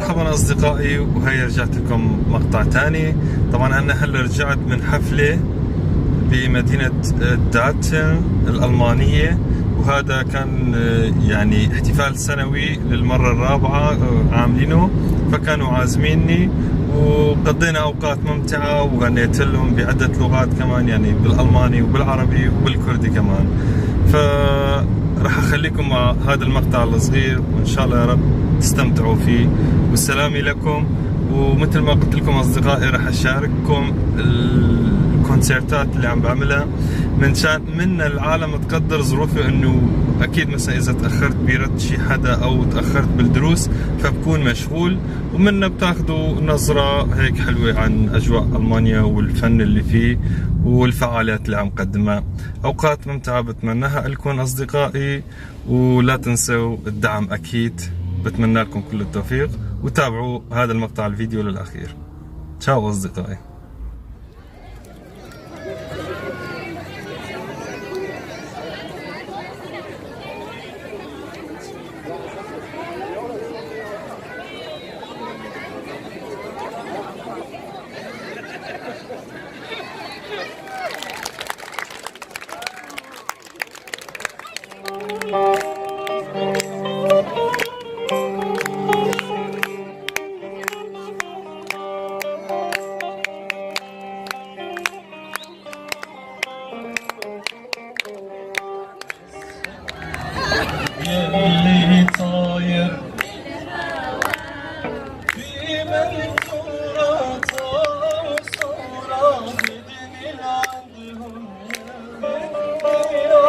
مرحبا أصدقائي، وهي رجعت لكم مقطع تاني. طبعا أنا هلا رجعت من حفلة بمدينة داتن الألمانية، وهذا كان يعني احتفال سنوي للمرة الرابعة عاملينه، فكانوا عازميني وقضينا أوقات ممتعة وغنيت لهم بعدة لغات كمان، يعني بالألماني وبالعربي وبالكردي كمان. فراح أخليكم مع هذا المقطع الصغير وإن شاء الله يا رب تستمتعوا فيه، والسلامي لكم. ومثل ما قلت لكم أصدقائي راح أشارككم الكونسرتات اللي عم بعملها من شان من العالم تقدر ظروفي، انه اكيد مثلا اذا تاخرت برد شي حدا او تاخرت بالدروس فبكون مشغول، ومنا بتاخذوا نظره هيك حلوه عن اجواء المانيا والفن اللي فيه والفعاليات اللي عم قدمها. اوقات ممتعه بتمناها لكم اصدقائي، ولا تنسوا الدعم اكيد. بتمنى لكم كل التوفيق، وتابعوا هذا المقطع الفيديو للاخير. تشاو اصدقائي. يلي طاير في منثورة وصورة بدني لعندهم يا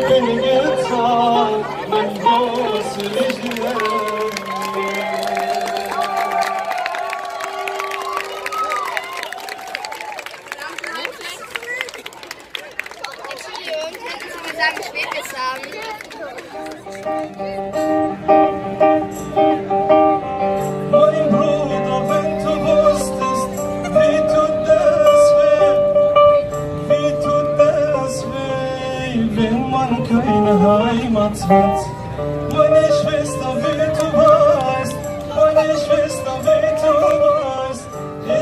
بنقطع من بوس رجلي. Entschuldigung, könnten Sie mir sagen, wie spät wir es haben? Mein Bruder, wenn du wusstest, wie tut das weh, wie tut das weh, wenn man keine Heimat hat. Meine Schwester, wie du weißt, meine Schwester, wie du weißt,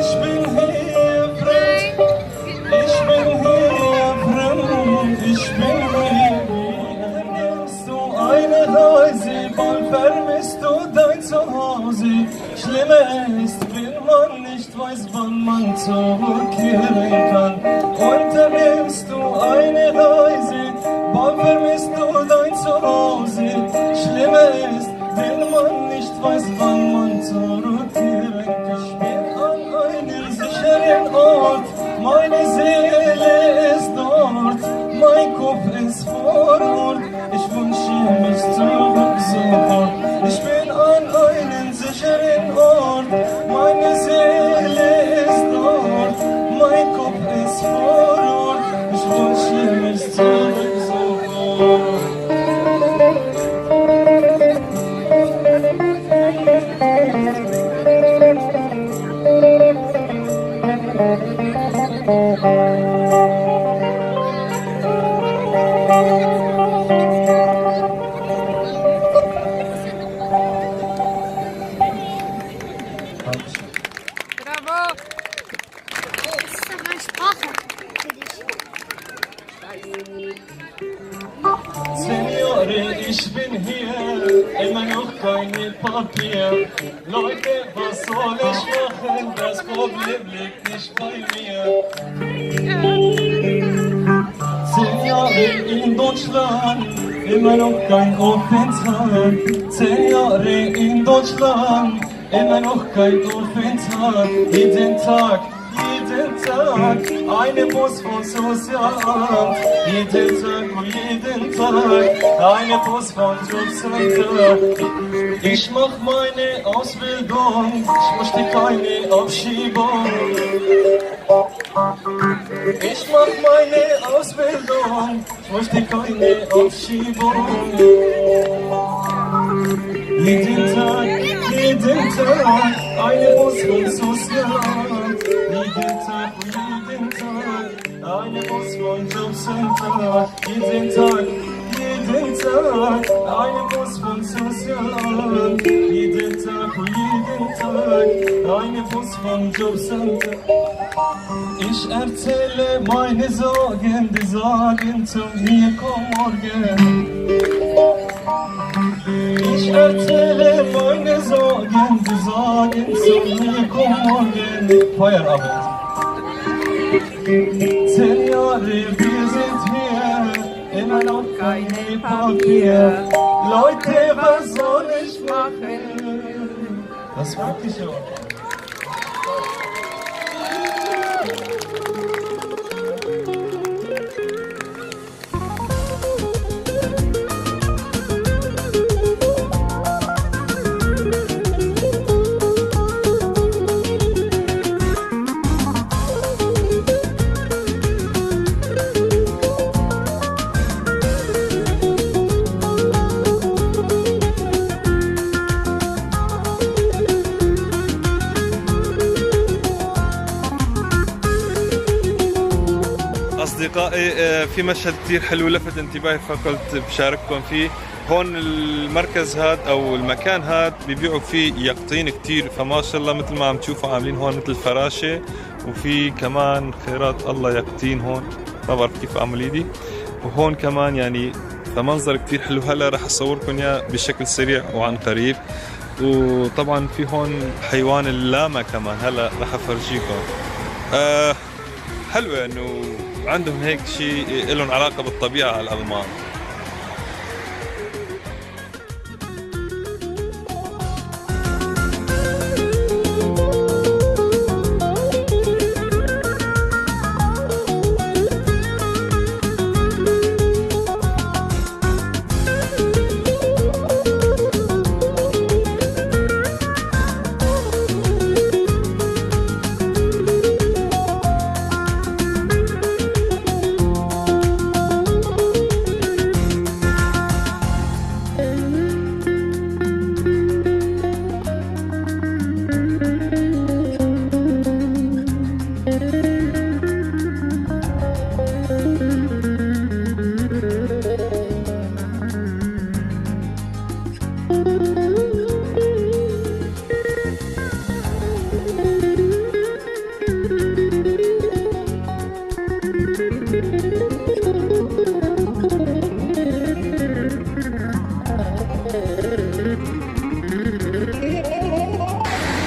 ich bin hier fremd, ich bin hier fremd, ich bin hier. Nimmst du eine Reise, bald vermisst du dein Zuhause. Schlimmer ist, wenn man nicht weiß, wann man zurückkehren kann. Unternimmst du eine Reise, bald vermisst du dein Zuhause. Schlimmer ist, wenn man nicht weiß, wann man zurückkehren kann. Ich bin an einem sicheren Ort, meine Seele ist dort, mein Kopf ist vor Ort. Ich wünsche mich zurück sofort. Ich bin an einem sicheren Ort, meine Seele ist dort, mein Kopf ist vor Ort. Ich wünsche mich zurück sofort. Bravo! Das ist doch meine Sprache. Für dich. 10 Jahre, ich bin hier, immer noch keine Papier. Leute, was soll ich machen? Das Problem liegt nicht bei mir. 10 Jahre in Deutschland, immer noch kein Aufenthalt. 10 Jahre in Deutschland, immer noch kein Aufenthalt. Jeden Tag, eine Post von Sozialamt. Jeden Tag, oh jeden Tag, eine Post von Jobcenter. Ich mach meine Ausbildung, ich möchte keine Abschiebung. Ich mach meine Ausbildung, ich möchte keine Abschiebung. Jeden Tag, eine Post von Sozialamt. Jeden Tag, jeden Tag, eine Post von Jobcenter. Jeden Tag, eine Post von Sozialamt. Jeden Tag, jeden Tag, eine Post von Jobcenter. Ich erzähle meine Sorgen, die sagen zu mir, komm morgen. Ich erzähle meine Sorgen, die sagen zu mir, komm morgen. Feierabend. 10 Jahre, wir sind hier, immer noch keine Papier. Leute, was soll ich machen? Das war wirklich so. أصدقائي، في مشهد كتير حلو لفت انتباهي فقلت بشارككم فيه. هون المركز هاد أو المكان هاد بيبيعوا فيه يقطين كتير، فما شاء الله مثل ما عم تشوفوا عاملين هون مثل فراشة، وفي كمان خيرات الله يقطين هون، ما بعرف كيف أعمل إيدي. وهون كمان فمنظر كتير حلو. هلا رح أصوركم إياه بشكل سريع وعن قريب. وطبعا في هون حيوان اللاما كمان، هلا رح أفرجيكم. حلوة إنه عندهم هيك شيء لهم علاقة بالطبيعة الألمان.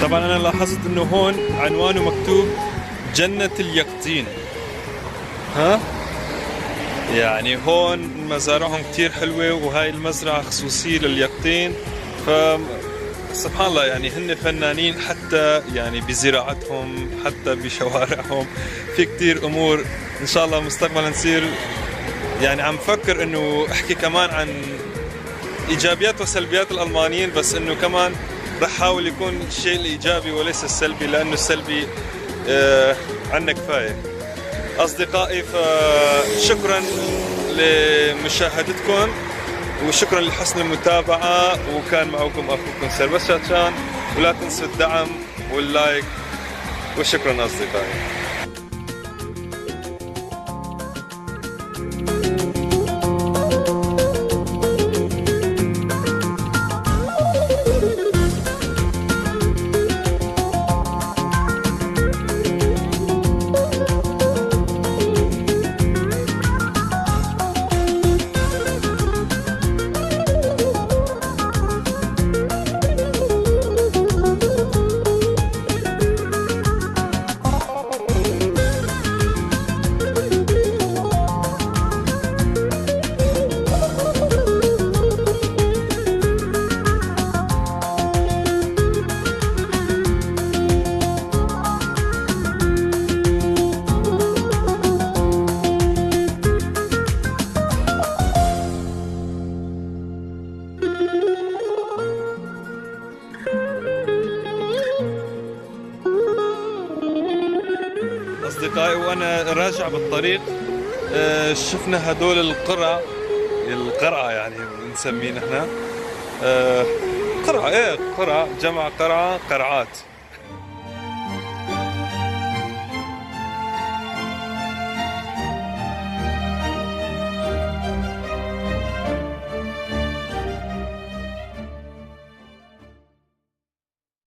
طبعا انا لاحظت انه هون عنوانه مكتوب جنة اليقطين. ها؟ يعني هون مزارعهم كتير حلوة، وهاي المزرعة خصوصية لليقطين. ف سبحان الله، يعني هن فنانين حتى يعني بزراعتهم، حتى بشوارعهم، في كتير امور ان شاء الله مستقبلا نصير. يعني عم فكر انه احكي كمان عن ايجابيات وسلبيات الالمانيين، بس انه كمان رح حاول يكون الشيء الايجابي وليس السلبي، لانه السلبي عنا كفايه. اصدقائي، فشكرا لمشاهدتكم وشكرا لحسن المتابعة، وكان معكم أخوكم سربست شاتشان، ولا تنسوا الدعم وال like، وشكرا أصدقائي. أصدقائي، وأنا راجع بالطريق شفنا هدول القرع، القرعة يعني بنسميه نحن، قرعة، إيه قرعة، جمع قرعة، قرعات.